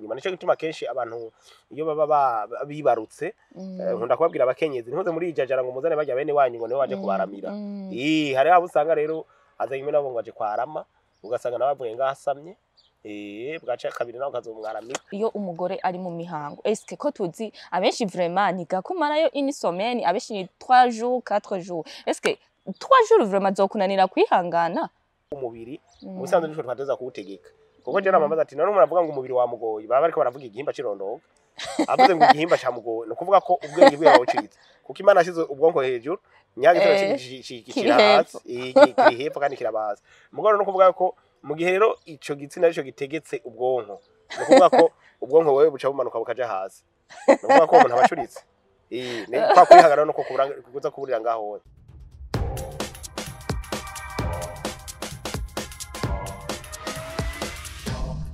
Nyuma nico gituma kenshi abantu iyo baba bibarutse, nkunda kubabwira abakenyezi ntimuze muri ijajara ngo muzane bajya bene wanyu ngo nibo baje kubaramira. Hari abo usanga rero azanye nabo ngo aje kwarama, ugasanga nawe avuye ngaho asamye, bwaca kabiri nawe ukazomwaramira. Iyo umugore ari mu mihango, eske ko tuzi abenshi vraiment ni gakumarayo une semaine, abenshi ni 3 jours, 4 jours, eske 3 jours vraiment zokunanira kwihangana? Umubiri mu bisanzwe nico twateza kuwutegeka, kuko je namamaza ati none umuntu avuga ngo umubiri wamugoye, baba bariko baravuga igihimba cirondoka. Avuze ngo igihimba camugoye, ni ukuvuga ko ubwenge bwiwe bawucitse, kuko Imana yashize ubwonko hejuru, nyagisoro kiri hasi, kiri hepfo kandi kirabaza. Mugabo no kuvuga ko mu gihe rero ico gitsina arico gitegetse ubwonko, ni ukuvuga ko ubwonko wewe buca bumanuka bukaja hasi, ni ukuvuga ko umuntu abacuritse. Ni kwa kwihagarara no kuza kuburira ngaho.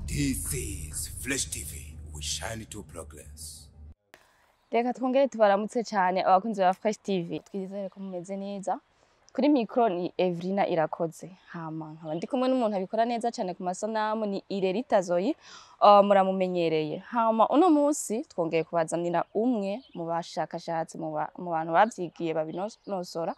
This is Flash TV. We shine to progress. Reka twongere tubaramutse cyane abakunzi ba Flash TV. Twizere ko mumeze neza. Kuri micro ni Evrina Irakoze. Hama nkaba ndi kumwe n'umuntu abikora neza cyane ku masanamu, ni Irerita Zoe. Muramumenyereye. Hama uno munsi twongeye kubazanira umwe mu bashakashatsi mu bantu bavyigiye babinonosora,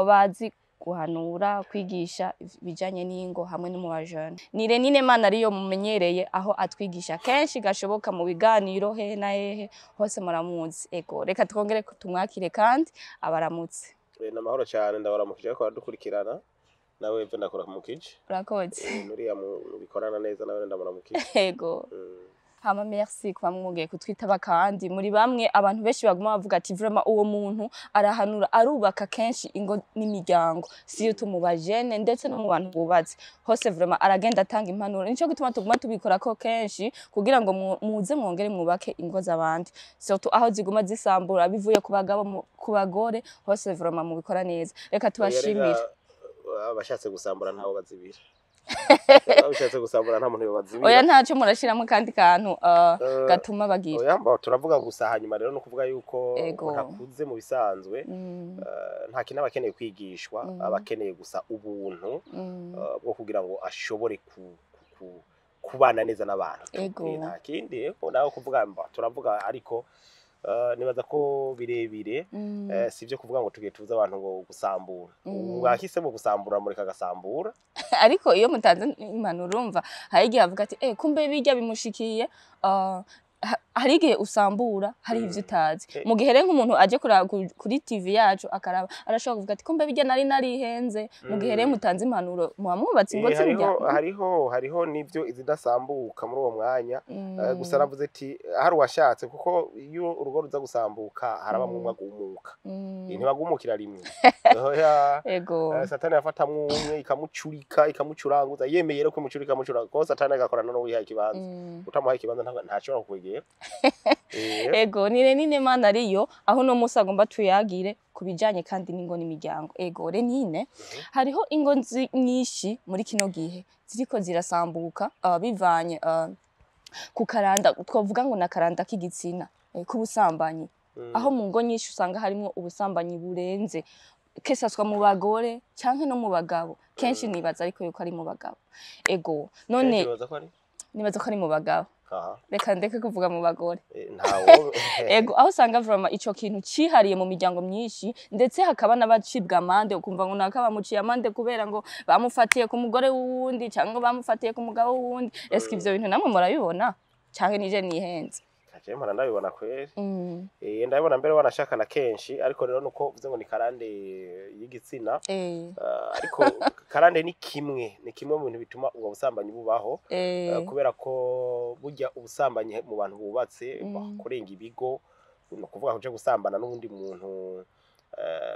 bazi guhanura, kwigisha bijanye n'ingo hamwe no mu bajene. Ni Renine Mana ariyo mumenyereye, aho atwigisha kenshi gashoboka mu biganiro hehe na hehe hose muramuzi. Ego reka twongere tumwakire kandi abaramutse. Namahoro cyane, ndabaramukije ko baradukurikirana. Nawe mve ndakora mukije. Urakoze. Nuriya mubikorana neza nawe ndabaramukije. Ego. Hama merci kuba mwongeye kutwitaba, kandi muri bamwe abantu benshi baguma bavuga ati vraiment uwo muntu arahanura, arubaka kenshi ingo n'imiryango, siyo tumubajene ndetse no mu bantu bubatse hose, vraiment aragenda atanga impanuro. Nico gituma tuguma tubikora ko kenshi kugira ngo muze mwongere mwubake ingo z'abandi, surtout aho ziguma zisambura bivuye ku bagabo ku bagore hose, vraiment mubikora neza. Reka tubashimire. Abashatse gusambura ntawo bazibira. Abashatse gusambura nta muntu yobazibira. Oya ntaco murashiramo kandi kantu gatuma bagira. Oya mba turavuga gusa, hanyuma rero no kuvuga yuko ntakuze mu bisanzwe, nta kintu abakeneye kwigishwa, abakeneye gusa ubuntu bwo kugira ngo ashobore kubana neza n'abantu. Nta kindi nawe kuvuga mba turavuga, ariko nibaza ko birebire, sivyo kuvuga ngo tugiye tubuza abantu ngo gusambura. Mwahisemo gusambura mureka gasambura. Ariko iyo mutanze impanuro urumva hari igihe avuga ati kumbe bijya bimushikiye, hari igihe usambura hari ivyo utazi. Mu gihe rero nk'umuntu aje kuri TV yacu akaraba, arashobora kuvuga ati kumbe bijya nari narihenze. Mu gihe rero mutanze impanuro muba mwubatse ingo z'umuryango. Hariho n'ivyo izidasambuka muri uwo mwanya. Gusa navuze ati hari uwashatse, kuko iyo urugo ruza gusambuka harabamwe umwe agumuka, ntibagumukira rimwe. Ego Satani yafatamwe umwe ikamucurika ikamucuranguza, yemeye rero kumucurika mucuranga, kuko Satani agakorana no wihaye ikibanza. Utamuhaye ikibanza ntashobora kukwegera. Ego ni Renine Mana ariyo, aho no musi agomba tuyagire kubijanye kandi n'ingo n'imiryango. Ego Renine, hariho ingo nyinshi muri kino gihe ziriko zirasambuka bivanye ku karanda, twavuga ngo na karanda k'igitsina, k'ubusambanyi. Aho mu ngo nyinshi usanga harimo ubusambanyi burenze, kesaswa mu bagore canke no mu bagabo. Kenshi nibaza ariko yuko ari mu bagabo. Ego none nibaza ko ari mu bagabo. Reka ndeke kuvuga mu bagore. Ego aho usanga vraiment ico kintu cihariye mu miryango myinshi, ndetse hakaba n'abacibwa amande, ukumva ngo naka bamuciye amande kubera ngo bamufatiye ku mugore w'uwundi cyangwa bamufatiye ku mugabo w'uwundi. Eske ivyo bintu namwe murabibona canke nije nihenze? Je mpora ndabibona kweri. Ndabibona mbere wanashakana kenshi, ariko rero nuko uvuze ngo ni karande y'igitsina, ariko karande ni kimwe mu bintu bituma ubwo busambanyi bubaho, kubera ko burya ubusambanyi mu bantu bubatse kurenga ibigo, no kuvuga kuja gusambana n'undi muntu,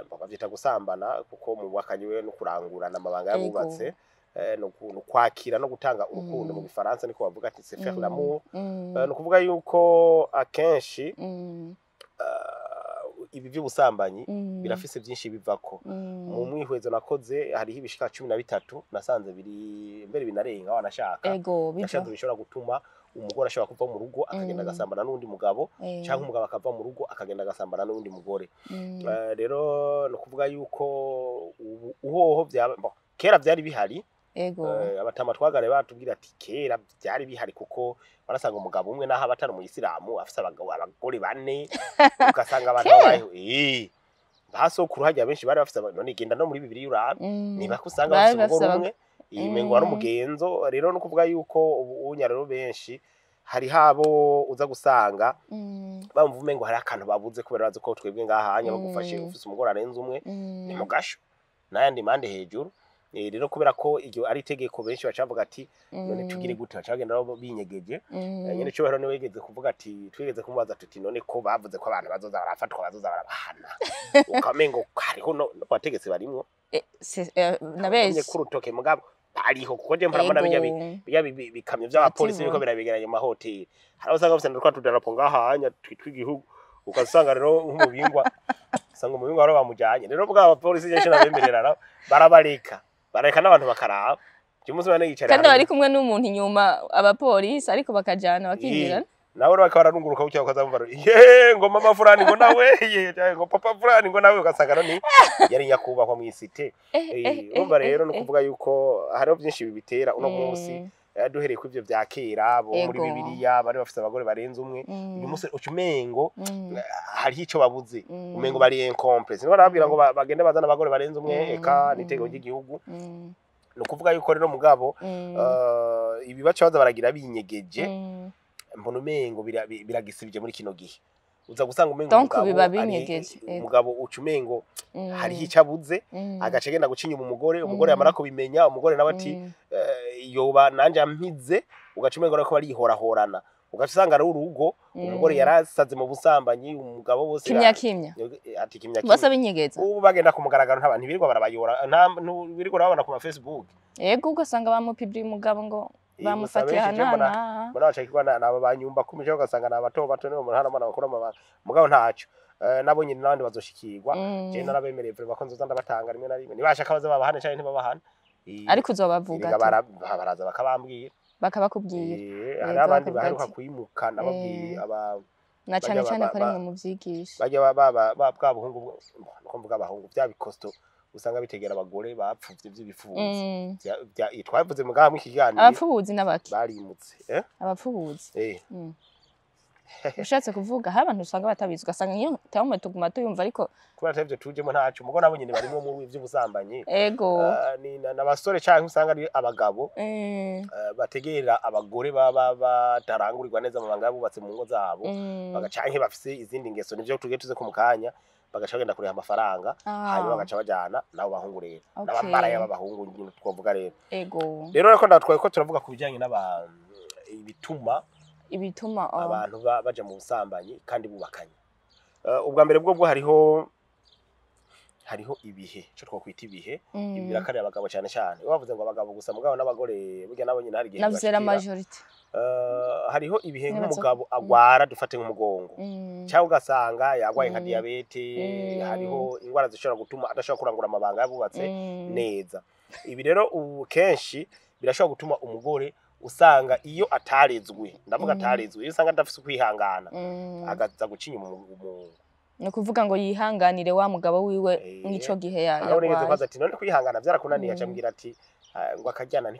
bavyita gusambana kuko mu bakanyiwe no kurangurana amabanga yabubatse, no kwakira no gutanga urukundo mu Gifaransa niko bavuga ati c'est faire l'amour. No kuvuga yuko akenshi ibi by'ubusambanyi birafise byinshi bivako. Mu mwihwezo nakoze hariho ibishika 13 nasanze biri mbere binarenga wanashaka. Nashanze bishobora gutuma umugore ashobora kuva mu rugo akagenda agasambana n'undi mugabo, cyangwa umugabo akava mu rugo akagenda agasambana n'undi mugore. Rero no kuvuga yuko uhoho byaba kera byari bihari, Ego. Abatama twagare batubwira ati kera byari bihari, kuko barasanga umugabo umwe naho abatari umuyisilamu afise abagabo abagore bane, ugasanga abantu babayeho basokuru hajya benshi bari bafise, none genda no muri Bibiliya urabe niba ko usanga Bari bafise umugore bafise umwe, imengo ari umugenzo. Rero no kuvuga yuko ubu unya rero benshi hari habo uza gusanga bamva umengo hari akantu babuze, kubera bazi ko twebwe ngaha hanya bagufashe ufise umugore arenze umwe ni mugasho n'ayandi mande hejuru. Rero kubera ko iryo ari itegeko, benshi bacavuga ati none tugire gute, baca bagenda nabo binyegeje. Nyene cyubahiro niwe yigeze kuvuga ati, twigeze kumubaza tuti none ko bavuze ko abantu bazoza barafatwa, bazoza barabahana, ukamengo hariho no bategetsi barimwo Na benshi ku rutoke, mugabo bariho, kuko je mpora mbona bijya bijya bikamyo by'abapolisi biriko birabegeranya mu mahoteli, hari aho usanga bafise na twa tudarapo ngahanya tw'igihugu, ugasanga rero nk'umubingwa, usanga umubingwa rero bamujanye. Rero bwa abapolisi je nabemerera barabareka, bareka n'abantu bakaraba je umunsi bane yicara kandi bari kumwe n'umuntu inyuma, abapolisi, ariko bakajana bakinjira. Nawe rero bakaba bararunguruka bucya, ukazamva ye ngo mama fulani ngo nawe, ye ngo papa fulani ngo nawe, ugasanga none yari nyakubahwa mw'isite. Urumva rero no kuvuga yuko hariho byinshi bibitera uno munsi, duhereye ku ivyo vya kera bo muri Bibiliya bari bafise abagore barenze umwe, uyu munsi uca umengo hariho ico babuze, umengo bari incomplete. Nibo barababwira ngo bagende bazana abagore barenze umwe, eka n'itegeko ry'igihugu. Ni ukuvuga yuko rero mugabo ibi baca baza baragira binyegeje, mbona umengo biragisibije muri kino gihe. Uza gusanga umengo Donc umugabo biba binyegeje, umugabo uca umengo hariho ico abuze, agaca agenda guca inyuma umugore, umugore yamara kubimenya, umugore nawe ati yoba nanje ampize, ugaca umengo ariko barihorahorana, ugaca usanga ari urugo umugore yarasaze mu busambanyi, umugabo bose kimya kimya ati kimya bose kimya binyegeza. Ubu bagenda ku mugaragaro, nta bantu birirwa barabayora, nta birirwa barabona ku ma Facebook. Ego, ugasanga bamupibye umugabo ngo Gusa bamufatiye benshi je mbona ahanana. Mbona bacakirwa n'aba banyumba kumije, ugasanga ni abato bato nibo mu ntara mbona bakora amabanga, mugabo ntaco. Nabo nyine n'abandi bazoshikirwa. Je narabemereye vraiment ko nzoza ndabatanga rimwe na rimwe, nibashaka baza babahane canke ntibabahane. Ariko uzobavuga Erega baraza bakabambwira. Bakabakubwira. Hari abandi bakavuga baheruka ati, kwimuka nababwiye aba na cane bajya cane ko ari mwe muvyigisha. Bajya bwa buhungu nuko mvuga abahungu bya bikosto usanga bitegera abagore bapfuvye vy'ibifuzi. Twavuze mugabo mu kiganiro Abapfubuzi n'abaki? Barimutse. Abapfubuzi. Ushatse kuvuga hari abantu usanga batabizi, ugasanga iyo tawume tuguma tuyumva, ariko Kubera atavyo tujemo ntaco, mugo nabo nyene barimwo muri ivy'ubusambanyi. Ego. Ni n'abasore canke usanga ari abagabo bategera abagore baba batarangurirwa neza amabanga bubatse mu ngo zabo, bagacanke bafise izindi ngeso, nivyo tugiye tuze ku mukanya, bagaca bagenda kuriha amafaranga, hanyuma bagaca bajana nabo bahungu rero n'abamaraya b'abahungu nyine twovuga rero. Ego. Rero reko ndatwaye ko turavuga ku bijanye n'aba ibituma ibituma oh. abantu baja mu busambanyi kandi bubakanye. Ubwa mbere bwo hariho ibihe, ico twokwita ibihe. Ibi birakarira abagabo cyane cyane, bavuze ngo abagabo gusa, mugabo n'abagore burya nabo nyine hari igihe navuze la bibashikira. Majorité. Hariho ibihe Nibaza ko- nk'umugabo agwara, dufate nk'umugongo, cyangwa ugasanga yagwaye nka diyabete, hariho indwara zishobora gutuma adashobora kurangura amabanga yabubatse neza. Ibi rero ubu kenshi birashobora gutuma umugore usanga iyo atarezwe, ndavuga atarezwe, iyo usanga adafise ukwihangana, agaza guca inyuma umuntu. Ni ukuvuga ngo yihanganire wa mugabo wiwe mw'ico gihe Aho nigeze yagwaye. kubaza ati none kwihangana byarakunaniye, aca ambwira ati ngo akaryana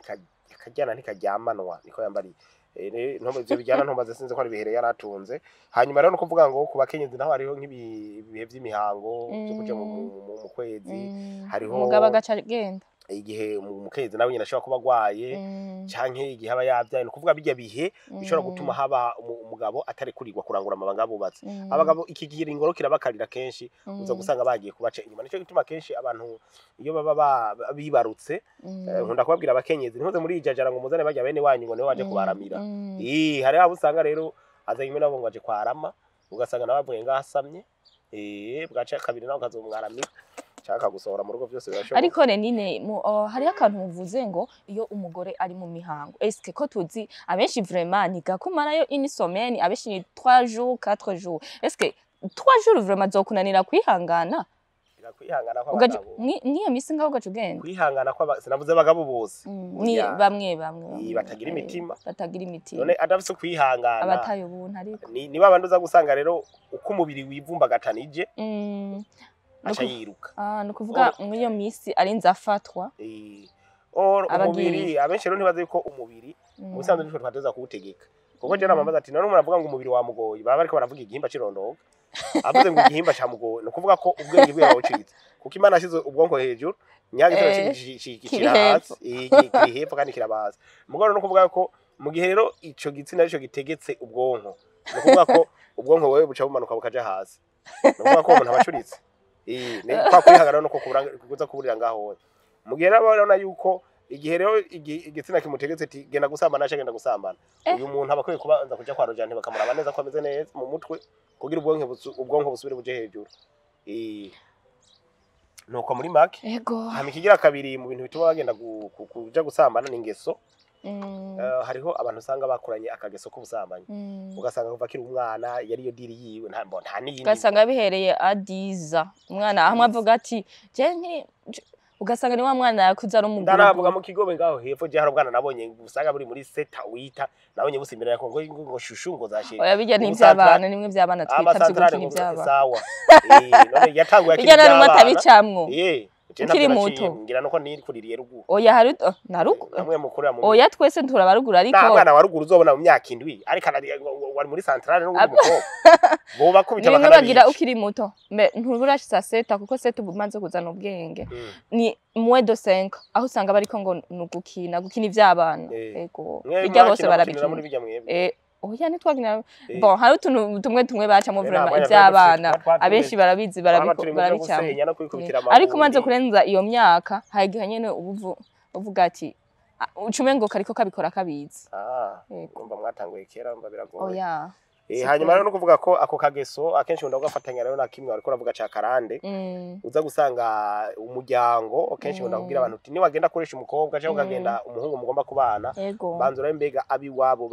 akaryana ntikajyamanwa, niko yambariye. Ivyo bijyana ntumbaze, sinzi ko ari ibihere yaratunze. Hanyuma rero no kuvuga ngo ku bakenyezi naho hariho nk'ibihe vy'imihango byo kuja mu kwezi, hariho umugabo agaca agenda igihe umukenyezi nawe nyine ashobora kuba agwaye, canke igihe aba yavyaye. Ni ukuvuga bijya bihe bishobora gutuma haba umugabo atarekurirwa kurangura amabanga bubatse. Abagabo iki gihe ingoro kirabakarira, kenshi uza gusanga bagiye kubaca inyuma. Nico gituma kenshi abantu iyo baba bibarutse, nkunda kubabwira abakenyezi, ntimuze muri ijajara ngo muzane bajya bene wanyu ngo nibo baje kubaramira. Hari abo usanga rero azanye imwe nabo ngo aje kwarama, ugasanga nawe avuye ngaho asamye, bwaca kabiri nawe ukazomwaramira canke akagusohora mu rugo, vyose birashoboka. Ariko Renine oh, hariho akantu muvuze ngo iyo umugore ari mu mihango, eske ko tuzi abenshi vraiment ni gakumarayo une semaine, abenshi ni 3 jours, 4 jours, eske 3 jours vraiment zokunanira kwihangana? Kwihangana Ugaca kw'abagabo mw'iyo misi ngaho ugaca ugenda. Kwihangana kw'aba sinavuze abagabo bose. Ni Oya. bamwe bamwe bamwe, Batagira imitima. Batagira imitima. None adafise kwihangana abataye ubuntu ariko ni babandi uza gusanga rero uko umubiri wivumbagatanije aca yiruka. Ah, ni ukuvuga mw'iyo misi arinze afatwa. Or umubiri abenshi rero ntibazi ko umubiri mu bisanzwe nitwe twateza kuwutegeka, kuko je namamaza ati none umuntu avuga ngo umubiri wamugoye, baba bariko baravuga igihimba cirondoka. Avuze ngo igihimba camugoye no kuvuga ko ubwenge bwiwe bawucitse, kuko Imana yashize ubwonko hejuru nyagitsina kiri hasi, kiri hepfo kandi kirabaza. Mugabo no kuvuga ko mu gihe rero ico gitsina arico gitegetse ubwonko, no kuvuga ko ubwonko wewe buca bumanuka bukaja hasi, no kuvuga ko umuntu abacuritse ni kwa kwihagarara no kuza kuburira ngaho. Mu gihe rero barabona yuko igihe rero igitsina kimutegetse ati genda gusambana aca genda gusambana, uyu muntu aba akwiye kubanza kuja kwa rojante bakamuraba neza ko ameze neza mu mutwe kugira ubwonko busubire buje hejuru. Nuko muri make hama ikigira kabiri mu bintu bituma bagenda kuja gusambana ni ingeso. Hariho abantu usanga bakuranye akageso k'ubusambanyi, ugasanga kuva akiri umwana yari yo diri yiwe, nta n'iyindi, ugasanga bihereye adiza umwana ahamwe avuga ati je ugasanga ni wa mwana yakuze ari umuguru. Ndaravuga mu kigobe ngaho hepfo je hari ubwana nabonye usanga buri muri seta wita nabonye busimbira yako ngo shushu ngo zashe. Oya bijya ni ivy'abana, nimwe vy'abana twita vy'ubuki ni ivy'abana. Sawa. None yatanguye akiri ivy'abana. Bijya ukiri muto ngira nuko nikuririye ruguru. Oya hari narugo namwe mukurira mu oya twese turabarugura, ariko nta mwana wa ruguru uzobona mu myaka 7 ariko wari muri centrale no mukobwa bo bakubita bakanabica. Ukiri muto nturashitsa seta, kuko seta ubumanze kuzana ubwenge ni moins de 5 aho usanga bariko ngo nugukina gukina ivy'abana. Ego bijya bose barabikina. Oya nitwagina bon hari utuntu tumwe tumwe bacamo vraiment ivy'abana abenshi barabizi barabicamo, ariko umanze kurenza iyo myaka hari igihe nyene uvuga ati ucume ngo kariko kabikora kabizi. Umva mwatanguye kera mba biragoye. Oya. Hanyuma rero no kuvuga ko ako kageso akenshi unda ugafatanya rero na kimwe ariko uravuga ca karande, uza gusanga umuryango akenshi unda kugira abantu uti ni wagenda koresha umukobwa cyangwa ukagenda umuhungu mugomba kubana, banza urabe mbega abiwabo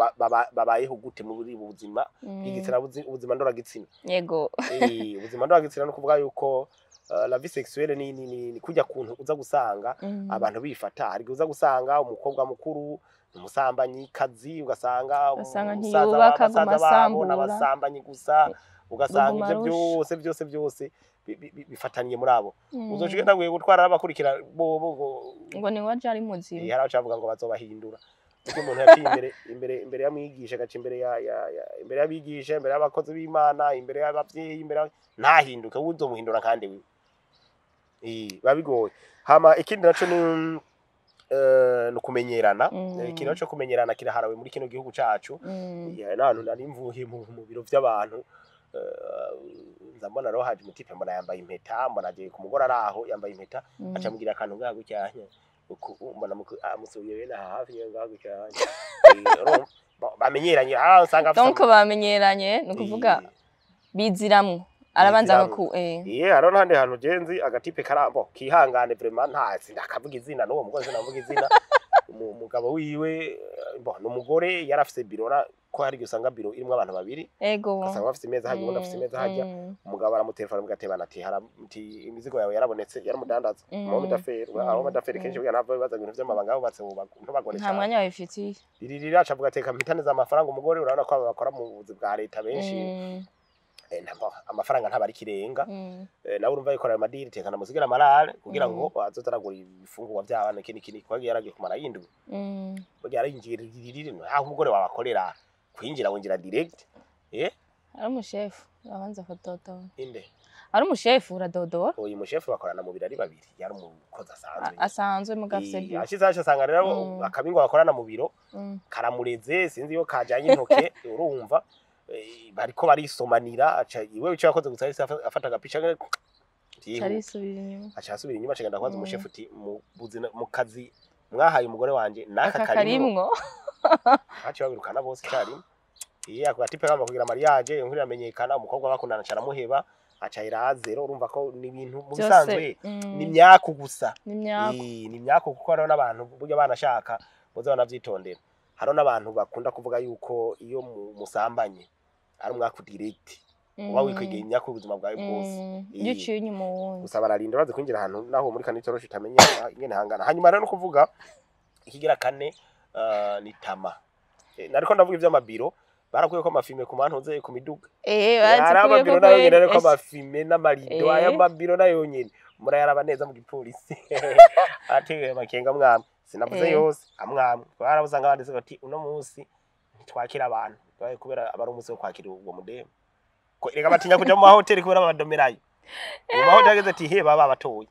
babayeho gute muri buzima bw'igitsina, ubuzima ndoragitsina. Yego. Ubuzima ndoragitsina no kuvuga yuko la vie sexuelle ni kujya kuntu uza gusanga abantu bifata. Hari uza gusanga umukobwa mukuru umusambanyi kazi, ugasanga ntiyubaka babo n'abasambanyi gusa, ugasanga ivyo byose byose byose bifataniye muri abo. Uzoca ugenda gutwara abakurikira bo ngo ni waje ari muzima. Hari abacavuga ngo bazobahindura. Kuko umuntu yaciye imbere imbere yamwigisha gaca imbere ya imbere y'abigisha, imbere y'abakozi b'Imana, imbere y'abavyeyi, imbere ntahinduke uzomuhindura kandi we. Babigoye. Hama ikindi naco ni kumenyerana. Ikintu cyo kumenyerana kiraharawe muri kino gihugu cacu. N'ahantu nari mvuye mu biro vy'abantu nza mbona roho haje umutipe mbona yambaye impeta, mbona agiye ku mugore araho yambaye impeta, aca mugira akantu ngaho gucyanya mbona amusubiye bene hafi ngaho gucyanya. Bamenyeranye usanga donc bamenyeranye no kuvuga biziramwo arabanza ku haro n'ahandi hantu genzi agatipe karambo kihangane vraiment nta sindakavuga izina n'uwo mugore sinavuga izina. Umugabo wiwe bon n'umugore yarafise biro ko hari usanga biro irimo abantu babiri. Ego. Asanga bafise imeza hajya undi afise imeza hajya. Umugabo aramutelefona mugatebana ati ati imizigo yawe yarabonetse yaramudandaza. Mu d'affaires aho d'affaires kenshi buya ntabwo bibaza ibintu by'amabanga bubatse ntubagone cyane. Nta mwanya babifitiye. Ririra acavuga ateka mpitane za amafaranga umugore urabona ko bakora mu buzi bwa leta benshi. Amafaranga ntabari kirenga. Nawe urumva yikorera amadiri tekana musigera marale kugira ngo azotaragura ibifungurwa by'abana kini kini kwagiye yaragiye kumara yindwi. Burya yarayinjira ririra aho umugore wabakorera kwinjira winjira direct. Ari umushefu abanza kudodora. Inde? Ari umushefu uradodora? Oyi mushefu bakorana mu birari babiri yari umukozi asanzwe. Asanzwe mugafise byo. Ashize asanga rero akabingo bakorana mu biro karamureze sinzi yo kajanye intoke urumva bariko barisomanira aca iwe ico yakoze gusa afata agapica arisubira inyuma aca asubira inyuma acagenda kwaza umushefu uti mu kazi mwahaye umugore wanje naka karimwo aca babirukana bose cyarimwe. Iya ako gatipe kamba kugira mariage inkuru iramenyekana umukobwa bakundana caramuheba aca irazero urumva ko ni ibintu mu bisanzwe ni imyaku gusa ni imyaku kuko hariho n'abantu burya banashaka boza banavyitondera. Hariho n'abantu bakunda kuvuga yuko iyo musambanye ari umwaku direct uba wikwegeye imyaka y'ubuzima bwawe bwose iyo uciye inyuma wundi gusa bararinda bazi kwinjira ahantu naho muri kanitoroshe utamenya ingene hangana. Hanyuma rero no kuvuga ikigira kane ni tama. Nariko ndavuga ivy'amabiro barakuye ko amafime ku mantuze ku miduga bazi kuye ko nayo nyene ko amafime n'amarido aya mabiro nayo nyene murayaraba neza mu gipolisi ateye makenga mwamwe Sinavuze yose, amwamwe barabusanga banditse bati uno munsi ntitwakira abantu kubera abari umunsi wo kwakira uwo mudemu. Ko erega batinya kuja mu mahoteli kubera babadomerayo. Mu mahoteli ageze ati he baba batoye.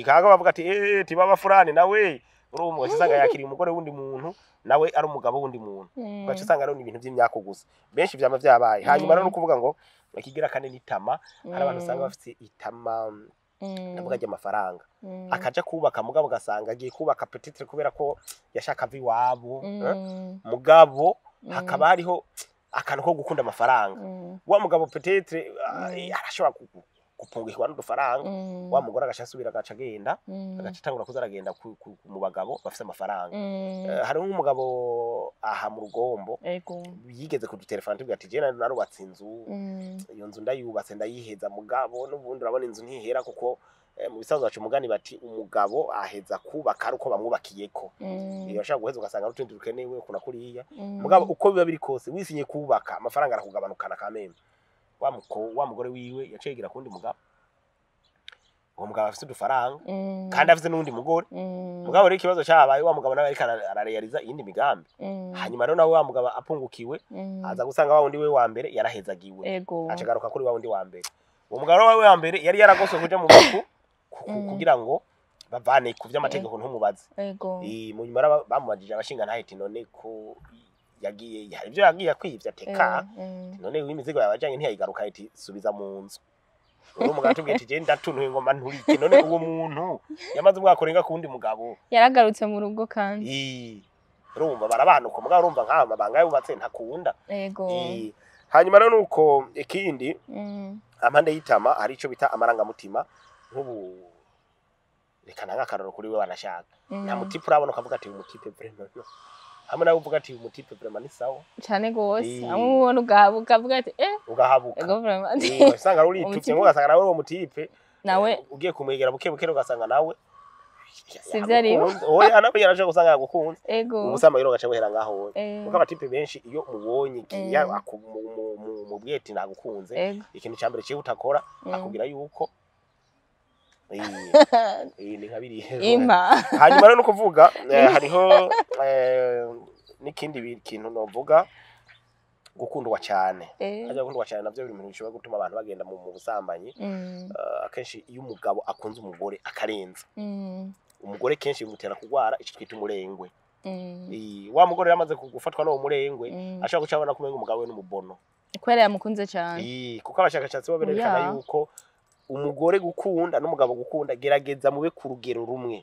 Kaga bavuga ati ti baba furani nawe urumva usanga yakiriye umugore wundi muntu nawe ari umugabo wundi muntu. Ugaca usanga ari ibintu by'imyako gusa. Benshi vyama vyabaye. Hanyuma rero kuvuga ngo ikigira kane nitama, hari abantu usanga bafite itama ndavuga ry'amafaranga. Akaja kubaka mugabo gasanga agiye kubaka petite kubera ko yashaka vi wabo, mugabo hakaba hariho akantu ko gukunda amafaranga. Wa mugabo petite arashobora gupungikwa n'udufaranga, wa mugore agashasubira agaca agenda, agaca atangura kuza aragenda mu bagabo bafite amafaranga. Hariho nk'umugabo aha mu Rugombo yigeze kudutelefona tubwira ati je narubatse inzu, iyo nzu ndayubatse ndayiheza, mugabo n'ubundi urabona inzu ntihera kuko mu bisanzwe baca umugani bati umugabo aheza kubaka ari uko bamwubakiyeko. Iyo ashaka guheza ugasanga n'utundi dukenewe kuna kuriya. Mugabo uko biba biri kose wisinye kubaka amafaranga arakugabanukana kamembe. Wa mugore wiwe yaciye yigira kundi mugabo. Uwo mugabo afite udufaranga kandi afite n'undi mugore. Mugabo rero ikibazo cyabaye wa mugabo nawe ariko ararealiza iyindi migambi. Hanyuma rero nawe wa mugabo apungukiwe aza gusanga wa wundi we wa mbere yarahezagiwe. Acagaruka kuri wa wundi wa mbere. Uwo mugabo we wa mbere yari yaragoswe kuja mu buku kugira ngo bavane ku vy'amategeko ntumubaze. Mu nyuma bamubajije abashinga ntahiti none ko yagiye hari ibyo yagiye kwivya teka none imizigo yabajanye ntiyayigaruka iti subiza mu nzu. Uwo mugabo atubwiye ati je ndatuntuye ngoma nturike none uwo muntu yamaze umwaka urenga ku wundi mugabo yaragarutse mu rugo kandi. Urumva barabanuka mugabo urumva nk'aho amabanga yubatse ntakunda. Hanyuma rero nuko ikindi amande y'itama hari ico bita amarangamutima. Nk'ubu reka nanga akaroro kuri we wanashaka nta mutipe urabona ukavuga ati uyu mutipe vraiment hamwe nawe uvuga ati uyu mutipe vraiment ni sawa cyane gose, hamwe ubona ukavuga ati ugahabuka usanga urituvye ngo ugasanga nawe uwo mutipe nawe ugiye kumwegera buke buke ugasanga nawe sivyo ari oya nawe yaraje gusanga yagukunze ubusama rero gaca buhera ngaho wowe kuko abatipe benshi iyo mubonye kiya mubwiye ati nagukunze ikintu ca mbere cihuta akora akubwira yuko ni nka biriya impa. Hanyuma rero nukuvuga hariho n'ikindi kintu novuga gukundwa cyane. Hajya gukundwa cyane navyo biri mu bintu bishobora gutuma abantu bagenda mu busambanyi. Akenshi iyo umugabo akunze umugore akarenza, umugore kenshi bimutera kugwara ico twita umurengwe. Wa mugore yamaze gufatwa n'uwo murengwe ashobora guca abona kumenga umugabo we n'umubono kubera yamukunze cyane. Kuko abashakashatsi bo berekana yuko umugore gukunda n'umugabo gukunda gerageza mube ku rugero rumwe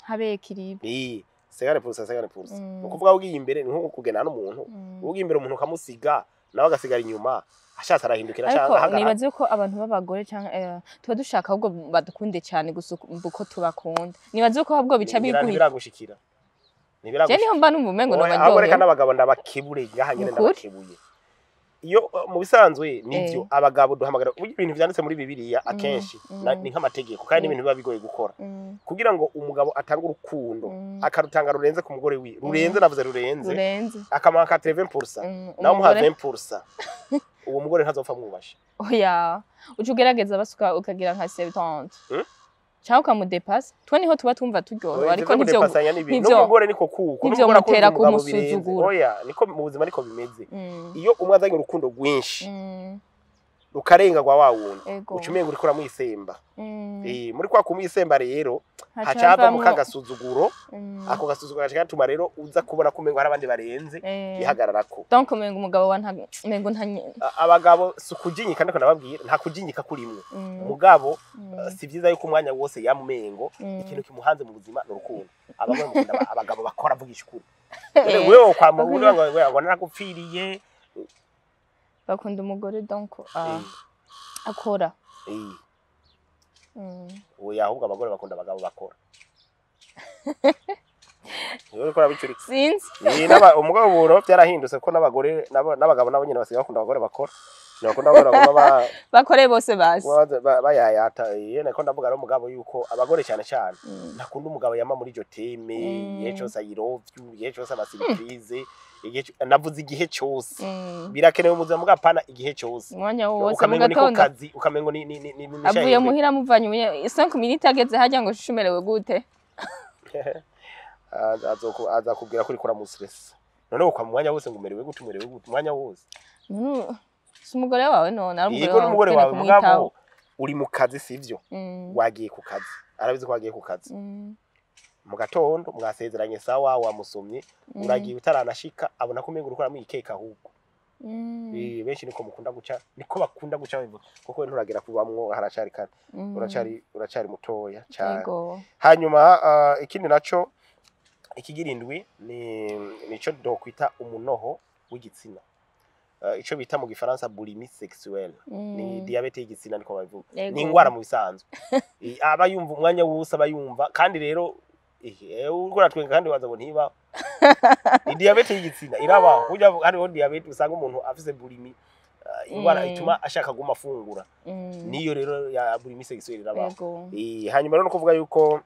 habe kiribe. Segare pusa segare pusa. Ukuvuga ugiye imbere ni nko kugena n'umuntu, ugiye imbere umuntu ukamusiga nawe agasigara inyuma ashatse arahindukira cyangwa ahagarara. Nibaze ko abantu b'abagore cyangwa tuba dushaka ahubwo badukunde cyane gusa uko tubakunda. Nibaze ko ahubwo bica biguye. Ntibiragushikira. Ntibiragushikira. Je niho mba numva umengo no baryohe. Ahubwo reka n'abagabo ndabakebure ngaha nyene ndabakebuye. Iyo mu bisanzwe nivyo abagabo duhamagara ibintu vyanditse muri Bibiliya akenshi ni nk'amategeko kandi n'ibintu biba bigoye gukora kugira ngo umugabo atange urukundo akarutanga rurenze ku mugore wiwe, rurenze navuze rurenze akamuha 80% nawe umuha 20%, uwo mugore ntazopfa mwubashe. Oya uca ugerageza basuka ukagira nka 70 cyangwa ukamudepasa twe niho tuba tumva turyohewe ariko nivyo n'umugore niko kuko n'umugore akunda umugabo birenze. Oya niko mu buzima niko bimeze. Iyo umwe azanye urukundo rwinshi rukarenga rwa wa wundi uca umenga uriko uramwisemba. Muri kwa kumwisemba rero haca hava mu kagasuzuguro, ako gasuzuguro gaca gatuma rero uza kubona ko umengo hari abandi barenze bihagararako. Donc umengo umugabo wa umengo nta abagabo si ukujinyika ndiko nababwira nta kujinyika kurimwe. Mugabo si vyiza yuko umwanya wose yamumengo ikintu kimuhanze mu buzima ni urukundo. Abagore mukunda abagabo bakora avugisha ukuri. Wewe kwa mugore ngo narakupfiriye. Bakunda umugore donc akora. Oya ahubwo abagore bakunda abagabo bakora. Niwe ukora bicuritse. Sinzi. Naba umugabo buro byarahindutse ko n'abagore n'abagabo nabo nyine basigaye bakunda abagore bakora. Bakunda abagore baguma bakore bose basi. Bayayata nako ndavuga rero umugabo yuko abagore cyane cyane ntakunda umugabo yama muri iryo teme, igihe cyose I love you, igihe cyose ama surprise, navuze igihe cyose. Birakenewe mu buzima bwa pana igihe cyose. Umwanya wose mu gatondo. Kazi ukamengo ni avuye muhira muvanye 5 minutes ageze hajya ngo shushumerewe gute. Azakubwira ko uriko uramustress. None kwa mwanya wose ngo umerewe gute, umerewe gute umwanya wose? Si umugore wawe none ari umugore wawe, umugore wawe mugabo uri mu kazi sivyo? Wagiye ku kazi, arabizi ko wagiye ku kazi. Mu gatondo mwasezeranye sawa, wamusomye, uragiye utaranashika abona ko umengo uriko uramwikeka ahubwo. Benshi niko mukunda guca, niko bakunda guca bivuga kuko nturagira kubamwo, haracari kare, uracari mutoya cyane. Hanyuma ikindi naco ikigira indwi ni nico dokwita umunoho w'igitsina, ico bita mu gifaransa boulimie sexuelle, ni diabete y'igitsina niko babivuga, ni ingwara mu bisanzwe. Aba yumva umwanya wose, aba yumva kandi rero uriko twenga kandi waza ngo ntiba ni diabete y'igitsina irabaho. Burya hariho diabete usanga umuntu afise boulimie, ingwara ituma ashaka guma afungura, niyo rero ya boulimie sexuelle irabaho. Hanyuma rero no kuvuga yuko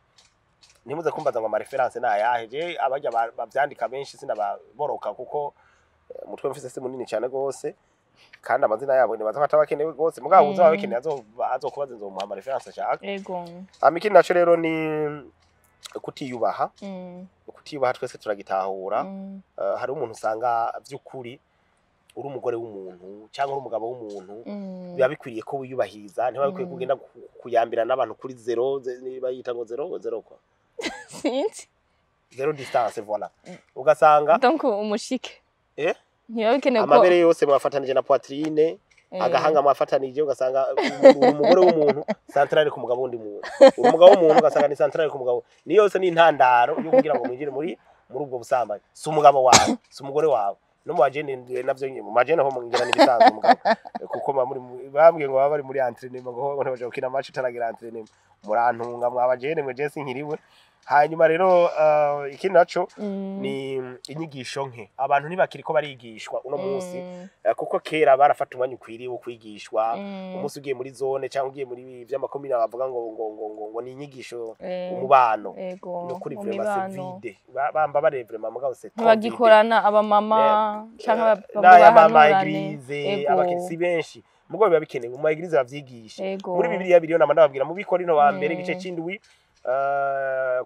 ntimuze kumbaza ngo ama reference nayahe, je abajya bavyandika benshi sinababoroka kuko umutwe mfise si munini cyane gose, kandi amazina yabo nibaza ko atabakenewe gose, mugabo uzaba bakeneye azokubaza nzomuha ama reference ashaka. Yego. Ikindi naco rero ni kutiyubaha. Kutiyubaha twese turagitahura. Hari umuntu usanga vy'ukuri uri umugore w'umuntu cyangwa uri umugabo w'umuntu, biba bikwiriye ko wiyubahiriza, ntiba bikwiye kugenda kuyambira n'abantu kuri zero, bayita ngo zero zero kwa sinzi zero distance, voilà. Ugasanga donc umushike ntiba bikenewe ko amabere yose mwafatanije na poitrine, agahanga mwafatanije, ugasanga umugore w'umuntu centrale ku mugabo wundi muntu, umugabo w'umuntu ugasanga ni centrale ku mugabo, ni yose ni intandaro yo kugira ngo mwinjire muri ubwo busambanyi. Si umugabo wawe, si umugore wawe, no mu bajene navyo mu bajene ho mungira nibisanzwe mugabo, kuko bambwiye ngo baba bari muri entraînement, ngo ntibaje gukina match utaragira entraînement, murantunga mwabajene mwe je sinkiriwe. Hanyuma rero ikindi naco ni inyigisho nke, abantu ntibakiri ko barigishwa uno munsi, kuko kera barafata umwanya ukwiriye wo kwigishwa. Umunsi ugiye muri zone cyangwa ugiye muri vy'amakomine bavuga ngo ngo ngo ngo ngo ni inyigisho umubano, no kuri vraiment c'est vide, bamba bare vraiment mugabo c'est trop vide, bagikorana abamama cyangwa n'abamama église, abakirisi benshi mugo biba bikenewe mu église bavyigisha. Muri Bibiliya biriyo namandababwira mu Bikorino wa mbere igice c'indwi,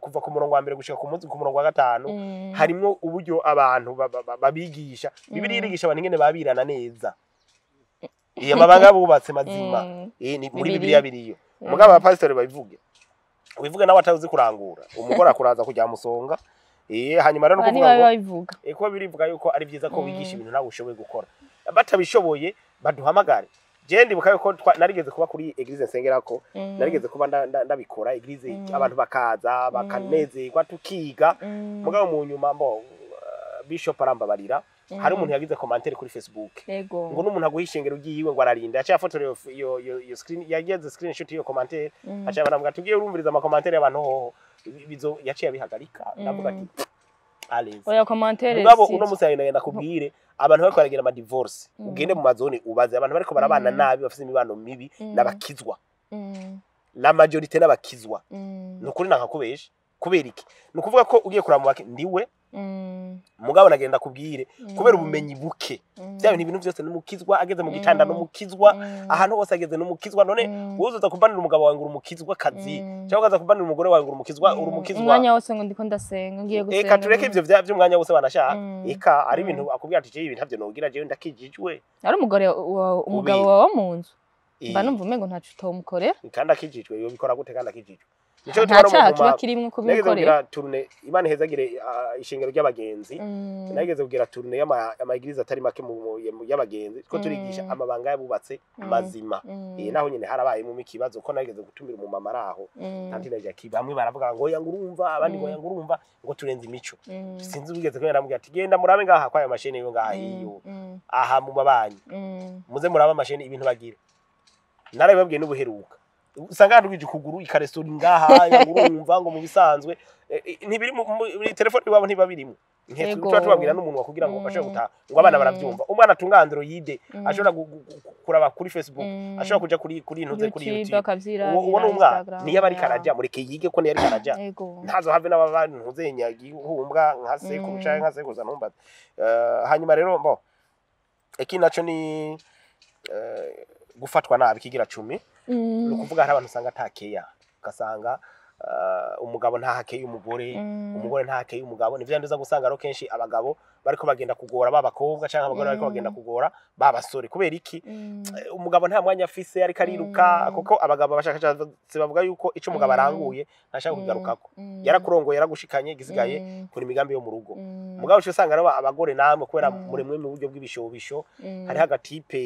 kuva ku murongo wa mbere gushika ku murongo wa gatanu, harimwo uburyo abantu babigisha. Bibiliya irigisha abantu ingene babirana neza, iyo amabanga bubatse mazima, ni muri Bibiliya biriyo. Mugabo abapasitori babivuge, ubivuge nawe atazi kurangura, umugore akuraza kujya musonga. Hanyuma rero no kuvuga ngo ko birivuga yuko ari byiza ko wigisha ibintu nawe ushoboye gukora, batabishoboye baduhamagare. Je ndibuka yuko narigeze kuba kuri église nsengerako, narigeze kuba ndabikora église, abantu bakaza bakanezerwa tukiga, mugabo mu nyuma mbo bishop arambabarira, hari umuntu yagize commentaire kuri Facebook ngo n'umuntu aguha ishengero ryiwe ngo ararinda, yaciye afotora iyo screen, yagize screenshot iyo commentaire, aciye barambwira tugiye urumviriza ama commentaire y'abantu hoho bizo, yaciye abihagarika. Ndavuga ati allez oya commentaire mugabo uno musi agenda kubwire abantu bariko baragira ama divorce, ugende mu mazone ubaze abantu bariko barabana nabi bafise imibano mibi n'abakizwa, la majorité n'abakizwa. Nukuri nakakubesha kubera iki? Nukuvuga ko ugiye kuraba ndiwe mugabo nagenda kubwire kubera ubumenyi buke, bya bintu ibintu byose n'umukizwa ageze mu gitanda n'umukizwa, ahantu hose ageze n'umukizwa. None uzoza kubanira umugabo wawe ngo urumukizwa kazi, cyangwa ukaza kubanira umugore wawe ngo urumukizwa, urumukizwa umwanya wose ngo ndiko ndasenga ngiye gusenga. Eka tureke ivyo by'umwanya wose banashaka, eka ari ibintu akubwira ati je ibintu ntavyo nogira je ndakijijwe, ari umugore umugabo wawe mu nzu mba numva umengo ntaco utomukorera kandi akijijwe, yo bikora gute kandi akijijwe? Nico kiba kirimwo kubikorera. Tourne Imana ihezagire ishengero ry'abagenzi, nageze kugira tourne y'ama église atari make y'abagenzi, ko turigisha amabanga yabubatse mazima. Naho nyene harabaye mu mikibazo ko nageze gutumira mu mama araho tantine Jackie, bamwe baravuga ngo oya ngurumva, abandi ngo oya ngurumva, ngo turenze imico. Sinzi ubigeze ko yaramubwira ati genda murabe ngaha kwa ayo mashene yo ngaha iyo aha mu mabanyi, muze murabe amashene ibintu bagira. Narabibabwiye n'ubuheruka usanga ndugije kuguru ikarestora ngaha ngurumva ngo mu bisanzwe ntibiri muri telefone iwabo ntibabirimo. Nketu tubabwira n'umuntu wakugira ngo bashobora gutaha ngo abana baravyumva, umwana atunga Android ashobora kuraba kuri Facebook, ashobora kuja kuri intuze kuri YouTube, uwo n'umwana niyo bari karaja mureke yige ko niyo ari karaja, ntazo have n'abantu ntuzenya gihumbwa nka sekuru canke nka sekuruza ntumbaze. Hanyuma rero mbo iki naco ni gufatwa nabi kigira 10, ni ukuvuga hari abantu usanga atakeya, ugasanga Umugabo ntahakeye umugore, umugore ntahakeye umugabo. Nivyo nduza gusanga rero kenshi abagabo bariko bagenda kugora ba bakobwa, canke abagore bariko bagenda kugora ba basore. Kubera iki? Umugabo nta mwanya afise, ariko ariruka, kuko abagabo abashakashatsi bavuga yuko ico umugabo aranguye ntashaka kugarukako. Yarakurongoye, yaragushikanye, igisigaye kuri imigambi yo mu rugo. Mugabo uca usanga rero abagore namwe kubera muremwe mu buryo bw'ibishobisho, hariho agatipe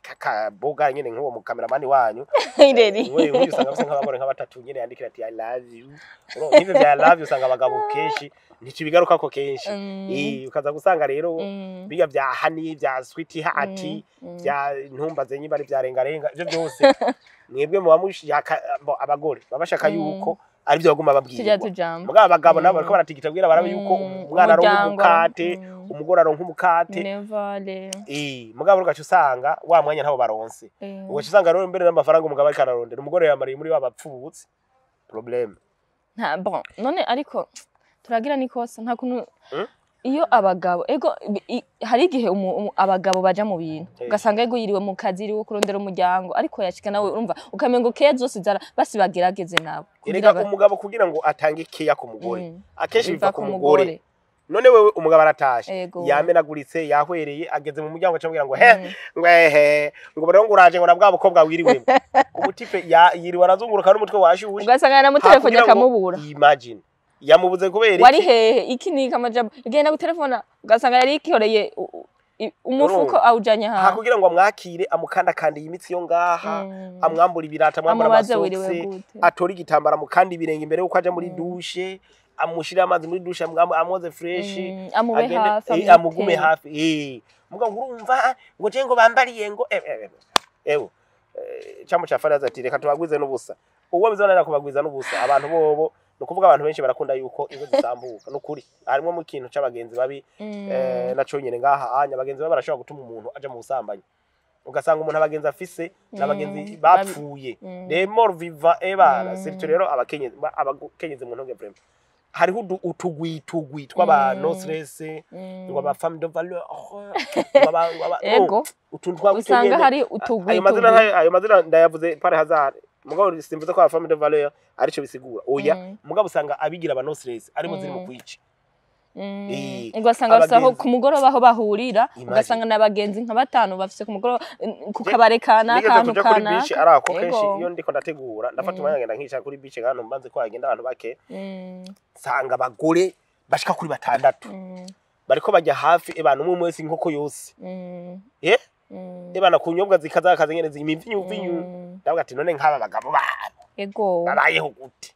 kakaboga nyene nk'uwo mu kameramani wanyu. Ireri. Nk'uyu nk'uyu usanga afise nk'abagore nka batatu nyene yandikira ati "I love you". Urumva, nk'ivyo vya "I love you" usanga abagabo kenshi ntitubigarukako kenshi. Ukaza gusanga rero biga vya honey, vya sweet heart, vya ntumbaze nyimba ari vya rengarenga, ivyo byose mwebwe muba mushaka abagore baba bashaka yuko ari byo baguma tujya babwirwa. Tujambo. Mugabo abagabo nabo bariko baratigita kugira barabe yuko umwana aronka umuryango, umukate, umugore aronka umukate. Nevale. Mugabo ugaca usanga wa mwanya ntabo baronse. Ugaca usanga rero mbere n'amafaranga umugabo ariko ararondera, umugore yamariye muri wa bapfubutse problème. Nta bon none ariko turagira nikosa nta kuntu iyo abagabo ego hari igihe abagabo baja mu bintu, ugasanga ego yiriwe mu kazi, yiriwe kurondera umuryango, ariko yashika nawe urumva ukamengo keya zose zara basi bagerageze nabo kugira Erega umugabo kugira ngo atange keya ku mugore, akenshi biva ku mugore. None wewe umugabo aratashe, yamenaguritse, yahwereye, ageze mu muryango acamubwira ngo he, ngo ehe, ngo rero ngo uraje, ngo na bwa bukobwa wiriwemo. Umutipe yiriwe arazunguruka n'umutwe washushe. Ugasanga yanamutelefone Hakugira ngo akamubura. Imagine yamubuze kubera Wari iki? hehe? Iki ni amajambo igenda gutelefona, ugasanga yari yikoreye umufuko Urumva? awujanye Aha hanze. kugira ngo amwakire, amukandakandiye imitsi yo ngaha, amwambura ibirata, amwambura Amubaze wiriwe amasokse, gute. atore igitambara mukanda ibirenge imbere yuko aja muri douche, amushire amazi muri douche, amwoze fresh, Amube agende, hafi, amugume amwiteho. hafi. Mugabo ngo urumva ngo je ngo bambariye ngo ewe camo ca faraza ati reka tubagwize n'ubusa. Uwo bizonanira kubagwiza n'ubusa, abantu bobo ni ukuvuga abantu benshi barakunda yuko ingo zisambuka. Nukuri harimwo mu kintu c'abagenzi babi, naco nyene ngaha anya abagenzi babi barashobora gutuma umuntu aja mu busambanyi. Ugasanga umuntu abagenzi afise n'abagenzi bapfuye, les morts vivants ebana. Surtout rero abakenyezi, abakenyezi mu ntunge vraiment hariho utugwi tugwi tw'aba no stress, ngo aba femme de valeur, ngo Ego. utuntu twa gutyo Usanga nyene. hari utugwi Ayo mazina tugwi. Ayo mazina ndayavuze par hasard, mugabo simvuze ko aba femme de valeur arico bisigura, oya. Mugabo usanga abigira aba no stress arimo ziri mu kwica. Ugasanga bafise aho Abagenzi. ku mugoroba aho bahurira. Imagine. Ugasanga n'abagenzi nka batanu bafise ku mugoroba, ku kabare kanaka, Nigeze ahantu kuja kuri kanaka. beach ari ako kenshi. Ego. Iyo ndiko ndategura ndafata umwanya ngenda nkicara kuri beach nk'ahantu mbanze ko hagenda abantu bake, nsanga abagore bashika kuri batandatu bariko bajya hafi ebana, umwe umwe wese inkoko yose, ebana ku nyobwa zikazakaza nyene zimivinyu vinyu. Ndavuga ati none nk'aba bagabo babo babayeho gute?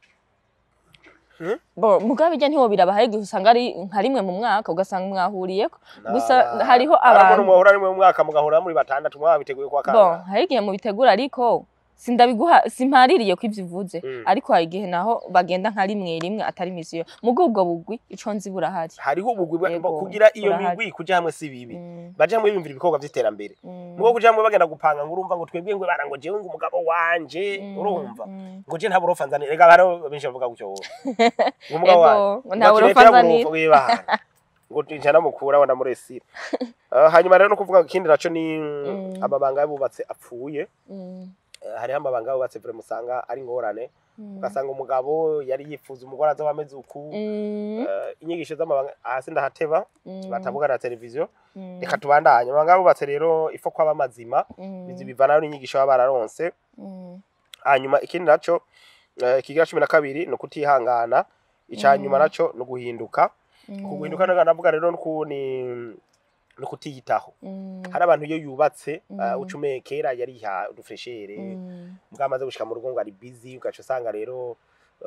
Bo mugabe ijya ntiwobiraba, hari igihe usanga ari nka rimwe mu mwaka ugasanga mwahuriyeko gusa. Hariho abantu abantu muhura rimwe mu mwaka mugahura muri batandatu mwaba biteguye kwa Bon, kangahe? hari igihe mubitegura, ariko sindabiguha, simpaririye ko ivyo uvuze. Ariko hari igihe naho bagenda nka rimwe rimwe atari misiyo, mugo ubwo bugwi ico nzi burahari. Hariho ubugwi Yego, kugira iyo burahari. migwi kuja hamwe si bibi. Baja hamwe biyumvira ibikorwa vy'iterambere. Mugo kuja hamwe bagenda gupanga ngo urumva ngo twebwe ngo bara ngo jewe ngo umugabo wanje, urumva, ngo je nta burofa nzanira. Rega hariho benshi bavuga gutyo wowe ngo umugabo Ego, wanje ngo nta burofa nzanira. Wibana ngo nja namukura wa ndamuresira. Hanyuma rero no kuvuga ikindi naco ni amabanga y'abubatse apfuye. Hariho amabanga y'abubatse vraiment usanga ari ingorane, ugasanga umugabo yari yifuza umugore azoba ameze uku. Inyigisho z'amabanga hasi ndahateba, batavuga na televiziyo. Reka tubandanye. Amabanga y'abubatse rero ifo kwaba mazima, bizi bivana n'inyigisho baba bararonse. Hanyuma ikindi naco, ikigira 12 ni ukutihangana. Ica nyuma naco ni uguhinduka. Kuguhinduka navuga rero ni ukutiyitaho. Hari abantu iyo yubatse, ucumeye kera yariha udufreshere, mugabo amaze gushika mu rugo ngo ari busy, ugaca usanga rero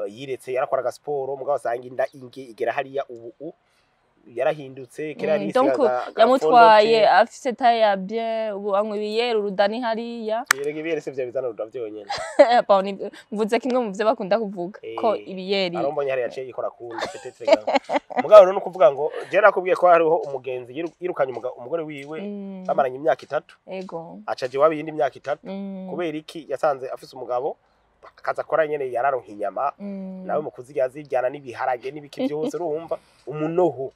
yiretse yarakoraga siporo, mugabo usanga inda inge igera hariya ubu yarahindutse kera Donc yarisigaga yamutwaye afise taille ya bien, ubu anywa ibiyeri urudani hariya. Yerega ibiyeri sivyo bizana uruda vyonyene. Bon, mvuze kimwe mu vyo bakunda kuvuga ko ibiyeri. Arombonye hariya yaciye yikora kunda peut-être gaho. Mugabo rero no kuvuga ngo je nakubwiye ko hariho umugenzi yirukanye umugore wiwe, bamaranye imyaka 3, aca aja iwabo iyindi myaka 3. Kubera iki? Yasanze afise umugabo akaza akora nyene yararonka inyama, nawe mu kuzirya ziryana n'ibiharage n'ibiki byose, urumva umunoho,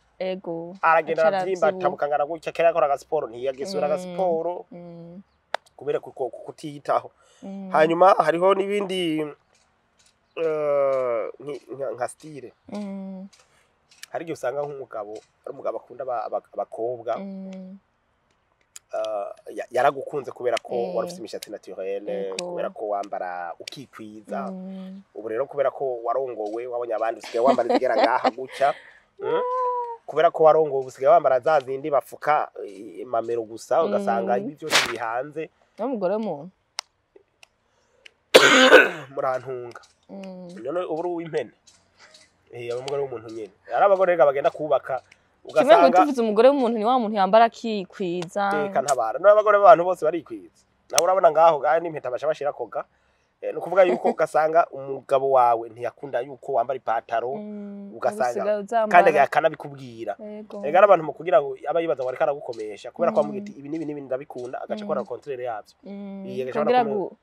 aragenda Aca aravyimba, aravyibuha. atabukangana gutya. Kera yakora agasiporo ntiyagisubira agasiporo kubera kutiyitaho. Hanyuma hariho n'ibindi. nka style, hari igihe usanga nk'umugabo ari umugabo akunda abakobwa, yaragukunze kubera ko wari ufite imishatsi naturelle, kubera ko wambara ukikwiza. Ubu rero kubera ko warongowe, wabonye abandi usigaye wambara izigera ngaha gutya, Kubera ko warongowe, usigaye wambara za zindi bafuka mamero gusa, ugasanga ibi byose biri hanze. N'umugore w'umuntu. Murantunga. None ubu uri uw'impene, umugore w'umuntu nyene, ari abagore rega bagenda kubaka, Kimwe ngo ugasanga tuvuze umugore w'umuntu ni wa muntu yambara akikwiza. Teka ntabara, none abagore b'abantu bose barikwiza? Nawe urabona ngaho gahe n'impeta baca bashira koga. Ni ukuvuga yuko ugasanga umugabo wawe ntiyakunda yuko wambara ipataro, ugasanga usigaye uzambara. Kandi akanabikubwira. Ega n'abantu mu kugira ngo aba yibaza ngo ariko aragukomesha, kubera ko amubwira ati ibi n'ibi n'ibi ndabikunda, agaca akora contraire yavyo. Iya, agaca Kugira abona ngo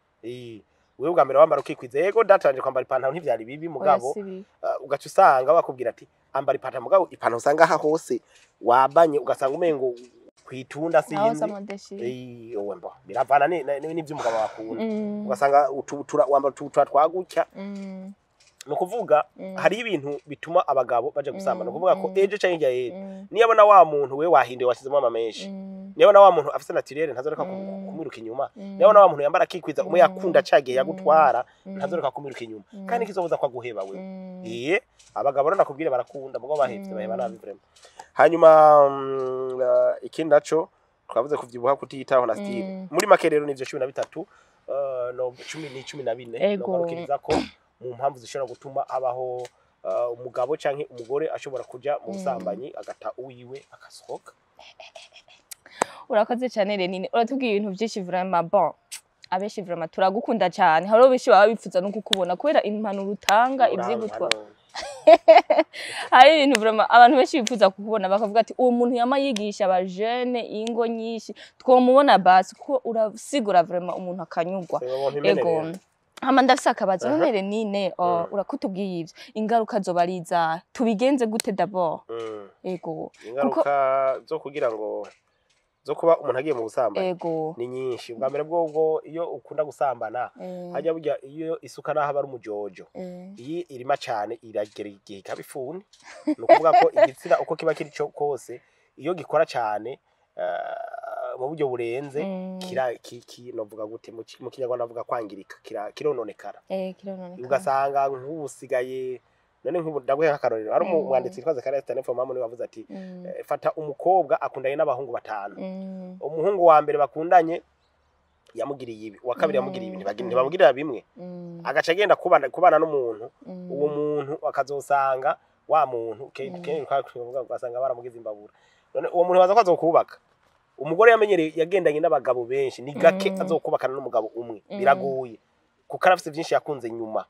wewe ubwa mbere wambara ukikwiza, yego datanje kwambara ipantaro ntivyari bibi, mugabo Oya, si bibi. Ugaca usanga bakubwira ati ambara ipantaro, mugabo ipantaro usanga aha hose wabanye, ugasanga umengo kwitunda Naho sinzi. z'amadeshi. Owe mbo biravana n'ivy'umugabo wakunda, ugasanga utubutura wambara utubutura twagutya. Ni ukuvuga hariho ibintu bituma abagabo baja gusambana. Ni ukuvuga ko ejo canke hirya y'ejo, niyo abona wa muntu we wahinduye, washyizemo ama mèches, niyo abona wa muntu afise naturelle, ntazoreka kumwiruka inyuma. Niyo abona wa muntu yambara akikwiza, umwe yakunda ca gihe yagutwara, ntazoreka kumwiruka inyuma, kandi kizobuza ko aguheba we. Iye, abagabo rero nakubwire barakunda, mugo bahevye baheba nabi vraiment. Hanyuma ikindi naco twavuze kuvyibuha, kutiyitaho na style. Muri make rero nivyo 13, no cumi ni 14. Nogarukiriza ko mu mpamvu zishobora gutuma habaho umugabo canke umugore ashobora kuja mu busambanyi, agata uwiwe akasohoka. Urakoze cyane Renine, uratubwiye ibintu byinshi vraiment. Bon, abenshi vraiment turagukunda cyane, hariho benshi baba bifuza no kukubona kubera impanuro utanga, ivyigutwa. Hari ibintu vraiment abantu benshi bifuza kukubona, bakavuga ati uwo muntu yama yigisha abajene ingo nyinshi, twomubona basi, kuko urasigura vraiment umuntu akanyugwa. Ego. Hama ndafise akabazo. None Renine, urakutubwiye ivyo, ingaruka zoba ari izahe? Tubigenze gute d'abord? Ego. Ingaruka zo kugira ngo zo kuba umuntu agiye mu busambanyi ni nyinshi. Ubwa mbere bwobwo, iyo ukunda gusambana, hajya burya iyo isuka naho aba ari umujojo, iyi irima cane iragera igihe ikaba ifuni. Ni ukuvuga ko igitsina uko kiba kiri co kose, iyo gikora cane mu buryo burenze, kira novuga gute mu Kinyarwanda bavuga kwangirika, kirononekara. Kirononekara. Ugasanga nk'ubu usigaye, none nk'ubu ndaguhe nk'akarorero, hari umwanditsi witwa Zakaria Stanley Mamu, niwe wavuze ati fata umukobwa akundanye n'abahungu batanu. Umuhungu wa mbere bakundanye yamugiriye ibi, uwa kabiri yamugiriye ibi, ntibamugirira bimwe. Agaca agenda kubana n'umuntu, uwo muntu akazosanga wa muntu kenshi ugasanga baramugize imbabura. None uwo muntu baza ko azokubaka umugore yamenyereye yagendanye n'abagabo benshi, ni gake azokubakana n'umugabo umwe. Biragoye, kuko arafise byinshi yakunze nyuma.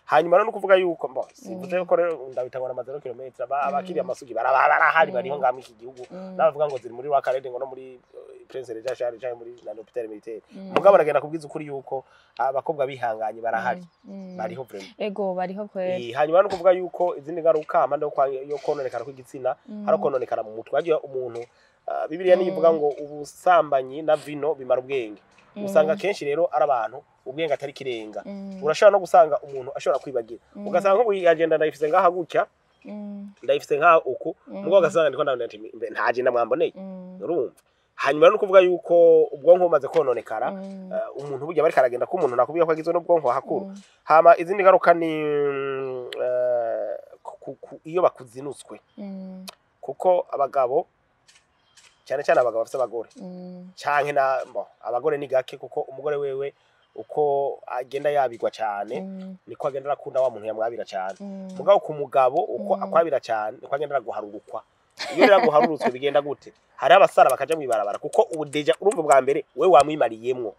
Hanyuma rero nukuvuga yuko mbo sivuze yuko rero ndabitangwa na 0 kilometre, abakiriya amasugi barahari, bariho ngaho iki gihugu, n'abavuga ngo ziri muri Wakarede, ngo no muri Prince Regent Charles canke muri na l'hôpital militaire. Mugabo aragenda kubwiza ukuri yuko abakobwa bihanganye barahari, bariho vraiment. Ego, bariho kweri. Hanyuma no kuvuga yuko izindi ngaruka amande yo kononekara kw'igitsina, hari kononekara mu mutwe. Hagiye umuntu, Bibiliya niyo ivuga ngo ubusambanyi na vino bimara ubwenge. Usanga kenshi rero ari abantu ubwenge atari kirenga. Urashobora no gusanga umuntu ashobora kwibagira, ugasanga nk'ubu agenda ndayifise ngaha gutya, ndayifise ngaha uku, mugabo ugasanga ndiko ndabona ati mbe nta agenda mwamboneye. Urumva, hanyuma no kuvuga yuko ubwonko bumaze kononekara, umuntu burya bariko aragenda ko umuntu nakubwiye ko agizwe n'ubwonko hakuru. Hama izindi ngaruka ni iyo bakuzinutswe, kuko abagabo, cyane cyane abagabo bafise abagore, canke na bo abagore ni gake, kuko umugore wewe uko agenda yabigwa cyane, niko agenda arakunda wa muntu yamwabira cyane. Mugabo ku mugabo, uko akwabira cyane niko agenda araguharurukwa. Iyo rero aguharurutswe bigenda gute? Hari abasara bakaja mwibarabara, kuko ubu déjà urumva bwa mbere we wamwimariyemwo,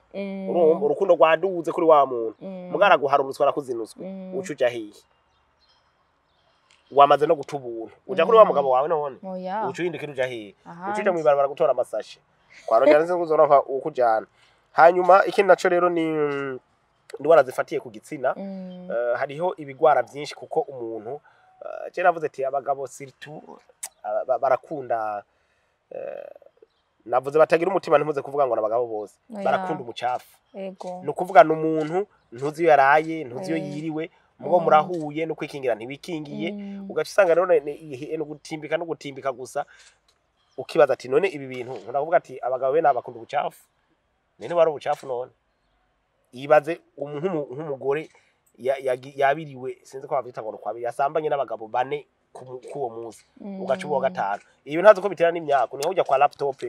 urumva urukundo rwaduze kuri wa muntu, mugabo araguharurutswe, arakuzinutswe. Uca uja hehe? Wamaze no guta ubuntu, uja kuri wa mugabo wawe none? Oya. Uca uhindukira uja hehe? Ahandi. Uca uja mwibarabara gutora amasashe kwa rongera nzi kuzoronka ukujana. Hanyuma ikindi naco rero ni indwara zifatiye ku gitsina. Hariho ibigwara byinshi, kuko umuntu, je navuze ati abagabo surtout barakunda, Navuze batagira umutima, ntimuze kuvuga ngo n'abagabo bose Oya. barakunda umucafu. Ego. Ni ukuvuga ni umuntu ntuzi iyo yaraye, ntuzi iyo Eh. yiriwe, mugo murahuye no kwikingira ntiwikingiye, ugaca usanga rero ni gutimbika no gutimbika gusa, ukibaza ati none ibi bintu, nkunda kuvuga ati abagabo bene aba bakunda ubucafu, none wari ubucafu. None ibaze nk'umugore yabiriwe, sinzi ko bavyita ngo ni yasambanye n'abagabo bane k'uwo munsi, ugaca uba uwa gatanu. Ibi ntazi ko bitera n'imyaka, niho ujya kwa laptop.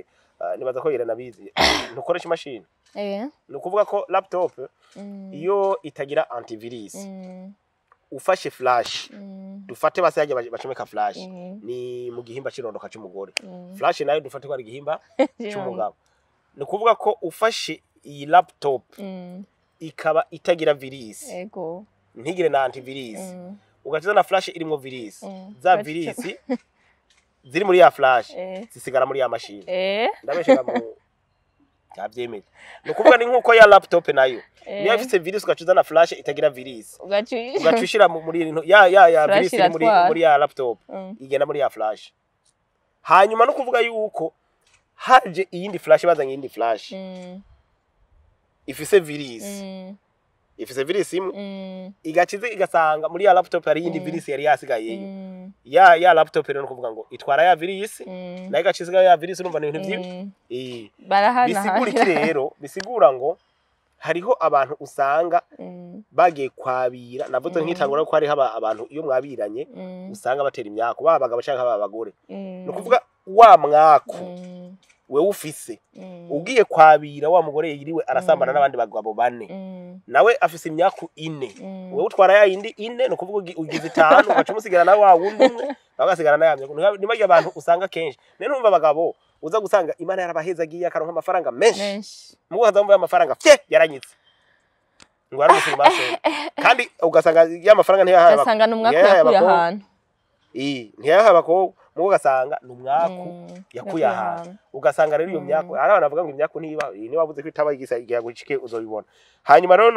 Nibaza ko iranabizi, ntukoresha imashini. Ni ukuvuga ko laptop iyo itagira antivirus, ufashe flash, dufate basi hajya bacomeka flash, ni mu gihimba c'irondoka c'umugore. Flash nayo dufate ko ari igihimba c'umugabo. Ni ukuvuga ko ufashe iyi laptop ikaba itagira virus, ntigire na antivirus, ugaca na flash irimwo virus, za virus ziri muri ya flash zisigara muri ya mashini. Ndabeshera mu cyavyemeye. Ni ukuvuga ni nkuko ya laptop nayo niyo ifise virus, ugaca uzana flash itagira virus, ugaca ushira muri ya Flash virus iri muri iratwara. muri ya laptop, igenda muri ya flash. Hanyuma no kuvuga yuko haje iyindi flash, bazanye iyindi flash ifise virus, ifise virus imwe, igacize igasanga muri ya laptop hari iyindi virus yari yasigayeyo. Ya laptop rero no kuvuga ngo itwara ya virus, nayo igacize ya virus. Urumva ni ibintu byinshi. Barahanahana. Bisigura iki rero? Bisigura ngo hariho abantu usanga bagiye kwabira. Navuze nkitangura ko hariho abantu iyo mwabiranye usanga batera imyako, baba abagabo canke baba abagore. Ni ukuvuga wa mwaku wewe ufise, ugiye kwabira wa mugore yiriwe arasambana n'abandi bagabo bane, nawe afise imyaku ine, wewe utwara ya yindi ine, ni ukuvuga ugize itanu, ugaca umusigara nawe wa wundi umwe, nawe agasigara na ya myaka. Ni barya abantu usanga kenshi rero numva abagabo uza gusanga Imana yarabahezagiye, akaronka amafaranga menshi, Menshi. Mugo haza mvuye amafaranga fye yaranyitse ngo ari umufirimasoni, kandi ugasanga ya mafaranga ntiyahaye Ugasanga ni umwaku ntiyayahaye yakuye abakobwa. ahantu. Ntiyahaye abakobwa, mugo ugasanga ni umwaku yakuye ahantu. Ugasanga rero iyo myaku, hari abantu bavuga ngo imyaku ntiba, niba wabuze ko itaba igisa igihe gushike uzobibona. Hanyuma rero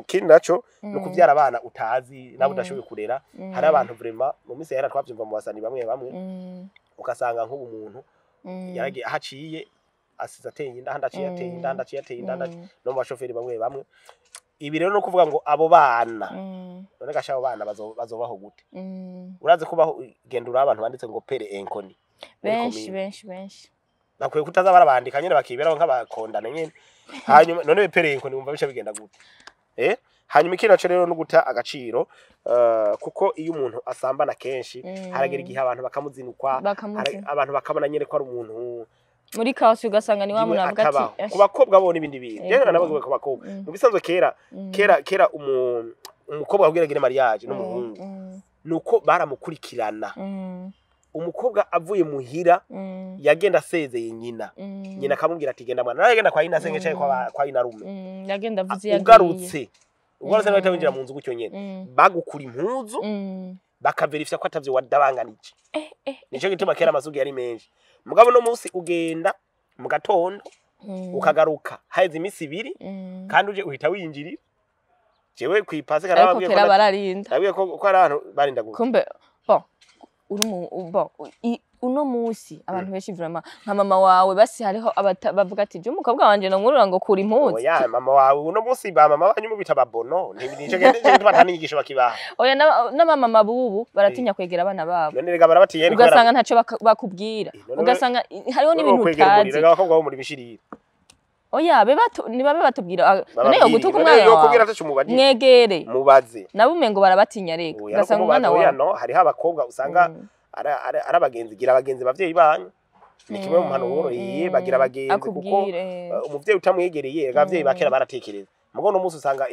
kindi naco ni ukuvyara abana utazi nawe udashoboye kurera. Hari abantu vraiment mu minsi yahera twavyumva mu basani bamwe bamwe, ugasanga nk'ubu muntu yaragiye aho aciye asize ateye inda, ahandi aciye ateye inda, ahandi aciye ateye inda, no mu bashoferi bamwe bamwe. Ibi rero no kuvuga ngo abo bana, none gasha abo bana bazobaho gute? Urazi kubaho, genda uraba abantu banditse ngo père inconnu muri Benshi. komine. Benshi benshi. Bakwiye kutaza barabandika nyene, bakiberaho nk'abakondana nyene. Hanyuma none père inconnu wumva bica bigenda gute? Hanyuma ikindi naco rero no guta agaciro, kuko iyo umuntu asambana kenshi, haragera igihe abantu bakamuzinukwa, abantu bakabona nyene ko ari umuntu Muri kaosi ugasanga ni wa rimwe muntu avuga ati atabaho. "Ash, Ku bakobwa bo n'ibindi bintu rero nabwo, ku bakobwa mu bisanzwe kera, kera umukobwa kugira agire mariage n'umuhungu, nuko baramukurikirana. Umukobwa avuye muhira, yagenda asezeye nyina, nyina akamubwira ati genda mwana. Nawe yagenda kwa nyina senge canke kwa nyinarume. Yagenda avuze iyo agiye. Ugarutse bahita winjira mu nzu gutyo nyene, bagukura impuzu, bakaverifya ko atavyo wadabanganije. Nico gituma kera amasugi yari menshi. Mugabo no munsi ugenda mu gatondo, ukagaruka haheze iminsi 2, kandi uje uhita winjirira. Jewe kwipasika Ariko narababwiye ko kera bararinda. Nabwiye ko ari ahantu barinda gute. Kumbe bon uri mu bon uno munsi abantu benshi vraiment nka mama wawe basi hariho bavuga ati je umukobwa wanje nomwurura ngo kura impuzu. Oya, mama wawe uno munsi, ba mama banyu mubita babono, nico gituma nta n'inyigisho bakibaha. Oya, n'abamama bubu baratinya kwegera abana babo. None rega barabatiye ni kubera Ugasanga ntaco bakubwira. None Ugasanga hariho n'ibintu kwegera utazi. umuriro, rega abakobwa bo muri bishirira. Oya, be bato nibabe batubwira, none yo Bababwire. gutuka None umwana yo kubwira wawe ataco mubajije, mwegere. Mubaze. Nabo umengo barabatinya reka. Oya, no Ugasanga kumubaza, umwana oya, wawe no hariho abakobwa usanga ari abagenzi, gira abagenzi bavyeyi banyu, ni kimwe mu mpanuro. Bagira abagenzi kuko Akubwire. Umuvyeyi utamwegereye, rega abavyeyi ba kera baratekereza. Mugo no munsi usanga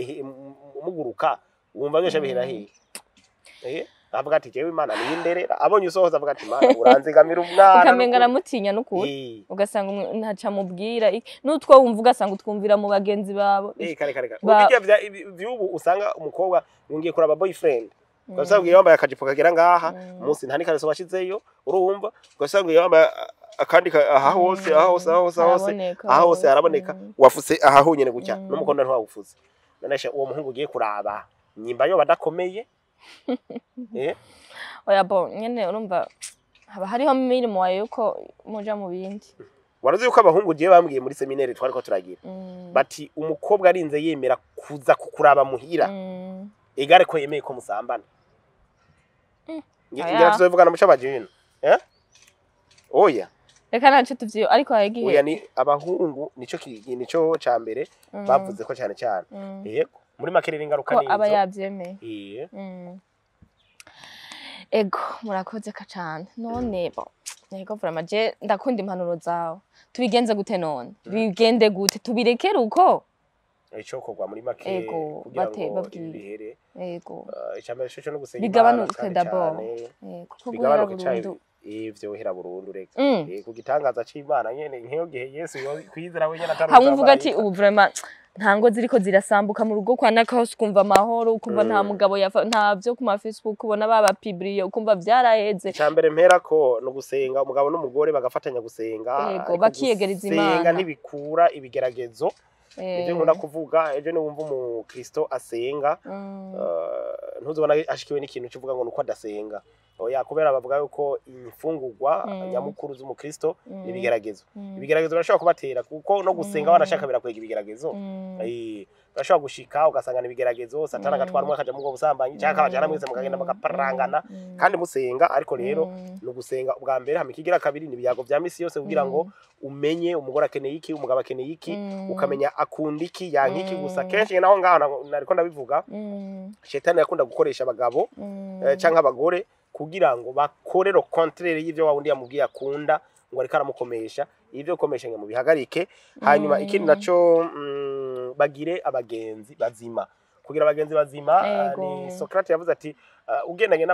umuguruka wumva byose bihera hehe? Avuga ati jewe Imana niyinderera, abonye usohoza avuga ati Imana uranzigamira umwana. Ukamenga aramutinya n'ukuri. Ugasanga ntaco amubwira, n'utwo wumva ugasanga utwumvira mu bagenzi babo. Kare kare kare. Ubijya vy'ubu usanga umukobwa yungiye kuraba boyfriend, ugasanga ugiye wambaye akajipo kagera ngaha munsi, nta n'ikariso washizeyo, urumva ugasanga ugiye wambaye akandi aha hose, aha hose, aha hose, aha hose, Haraboneka. aha hose haraboneka. Wafutse aha honyene gutya, n'umukondo ntiwawufutse. None uwo muhungu ugiye kuraba nyimba yoba adakomeye? Oya, bon nyene urumva haba hariho mirimo wayo yuko muja mu bindi. Waruzi yuko abahungu giye bambwiye muri séminaire twariko turagira, bati umukobwa arinze yemera kuza kukuraba muhira, igare ko yemeye ko musambana. Oya. Ngira tuzovugana mu c'abajene, eh, oya. Reka naco tuvyiyo, ariko hari igihe Oya, ni abahungu, nico nico ca mbere bavuze ko cyane cyane. Yego, muri make rero ingaruka ko ni aba izo. yavyemeye. Ego, murakoze ka cane. None bon, ego, vraiment je ndakunda impanuro zawe. Tubigenze gute none? Bigende gute? Tubirekere uko? Icokorwa muri make Ego, kugira bate ngo babwire. ibi bihere, Ego. Icambere co no gusenga Imana Bigabanuke kandi d'abord. cane. Ego, kuko guhera Bigabanuke cane. burundu. Ivyo hera burundu, reka. Ku gitangaza c'Imana nyene, nk'iyo gihe Yesu yo kwizera wenyene atari Hamwe uvuga ati umumarayika. ubu vraiment nta ngo ziriko zirasambuka mu rugo kwa naka hose, ukumva amahoro, ukumva nta mugabo yafa, nta vyo ku ma Facebook ubona babapibriye, ukumva vyaraheze. Icambere mpera ko no gusenga, umugabo n'umugore bagafatanya gusenga. Yego, Ariko bakiyegereza gusenga Imana. ntibikura ibigeragezo. Nivyo nkunda kuvuga ejo, niwumva umukristo asenga, ntuzobona ashikiwe n'ikintu kivuga ngo nuko adasenga. Oya, kubera bavuga yuko imfungurwa nyamukuru z'umukristo ni ibigeragezo. Ibigeragezo birashobora kubatera, kuko no gusenga wanashaka birakwega ibigeragezo. Urashobora gushika ugasanga ni ibigeragezo, Satani agatwara umwe akaja mu bwo busambanyi, canke akabajana mwese mukagenda mugaparangana kandi musenga. Ariko rero ni ugusenga ubwa mbere, hama ikigira kabiri ni ibiyago vya misi yose, kugira ngo umenye umugore akeneye iki, umugabo akeneye iki, ukamenya akunda iki, yanka iki. Gusa kenshi naho ngaho nariko ndabivuga, shetani yakunda gukoresha abagabo canke abagore kugira ngo bakore le contraire y'ivyo wa wundi yamubwiye akunda, ngo ariko aramukomesha. Ivyo gukomesha ngo mubihagarike. Hanyuma ikindi naco, bagire abagenzi bazima. Kugira abagenzi bazima, ni Socrate yavuze ati ugendanye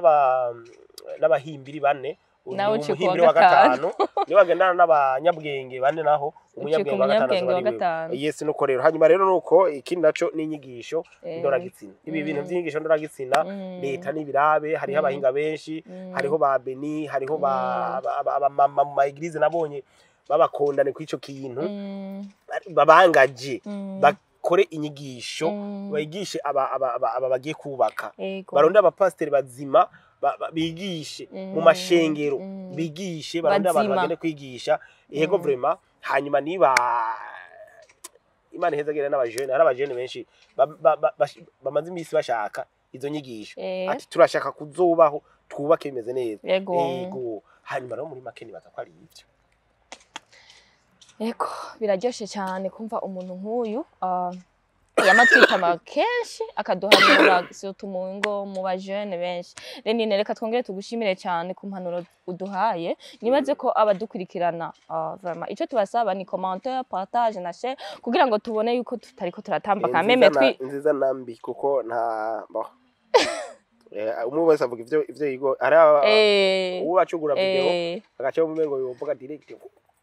n'abahimbiri bane uri Nawe ucika uwa umuhimbiri wa gatanu. gatanu. Niba wagendana n'abanyabwenge bane, naho umunyabwenge wa gatanu umunyabwenge azoba wa ari wewe. gatanu. Yes, nuko rero. Hanyuma rero nuko ikindi naco ni inyigisho ndoragitsina. Ibi bintu vy'inyigisho ndoragitsina, leta n'ibirabe, hariho abahinga benshi, hariho ba Beni, hariho ba abamama mu ma églises nabonye babakondane kw'ico kintu, babangaje, bakore inyigisho, bigishe aba bagiye kubaka, baronde abapasiteri bazima, bigishe mu mashengero, bigishe, baronde abantu Bazima. bagende kwigisha. Yego, vraiment. Hanyuma niba Imana ihezagire n'abajene, hari abajene benshi bamaze iminsi bashaka izo nyigisho, ati turashaka kuzobaho twubake bimeze neza. Yego, hanyuma rero muri make nibaza ko ari ivyo. Ego, biraryoshe cyane kumva umuntu nk'uyu yama twitama kenshi akaduhanura, surtout mu ngo, mu bajene benshi. Renine, reka twongere tugushimire cyane ku mpanuro uduhaye. Nibaze ko abadukurikirana, vraiment icyo tubasaba ni commentaire, partage na share, kugira ngo tubone yuko tutariko turatamba kameme Nziza twi nziza nambi, kuko nta bo umwe wese avuga ivyo yigo hari uwo acugura video agaca mu ngo yovuga direct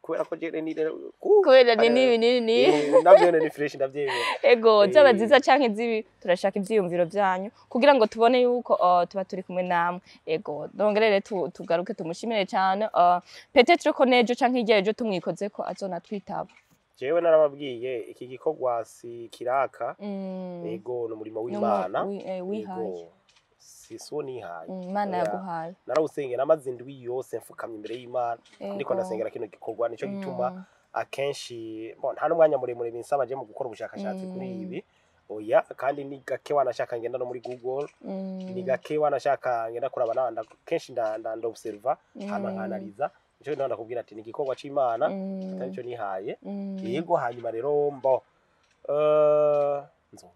kubera ko jere ni Kubera ni nibi ni ni navyo ni fresh, ndavyemera. Ego, zaba nziza canke zibi, turashaka ivyiyumviro vyanyu kugira ngo tubone yuko tuba turi kumwe namwe. Ego, dongere tugaruke tumushimire cyane. Peut-être ko nejo canke hirya ejo tumwikoze ko azonatwitaba. Jewe narababwiye, iki gikorwa si kiraka. Ego, ni umurimo w'Imana. Wihaye. Ego, si so nihaye. Imana Oya. yaguhaye. Narawusengera, namaze indwi yose mfukamye imbere y'Imana ndiko ndasengera kino gikorwa. Nico gituma akenshi bon, nta n'umwanya muremure binsaba je mu gukora ubushakashatsi kuri ibi, oya. Kandi ni gake wanashaka ngenda no muri Google, ni gake wanashaka ngenda kuraba nabanda. Kenshi nda observa hama nkanaliza. Nico gituma ndakubwira ati ni igikorwa c'Imana, atari cyo nihaye. Yego, hanyuma rero mbo nzo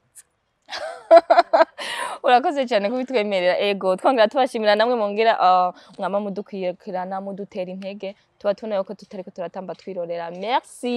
Urakoze cyane kubitwemerera. Ego, twongera tubashimira namwe mwongera mwama mudukwirikirana, mudutera intege, tuba tubona yuko tutariko turatamba twirorera. Merci.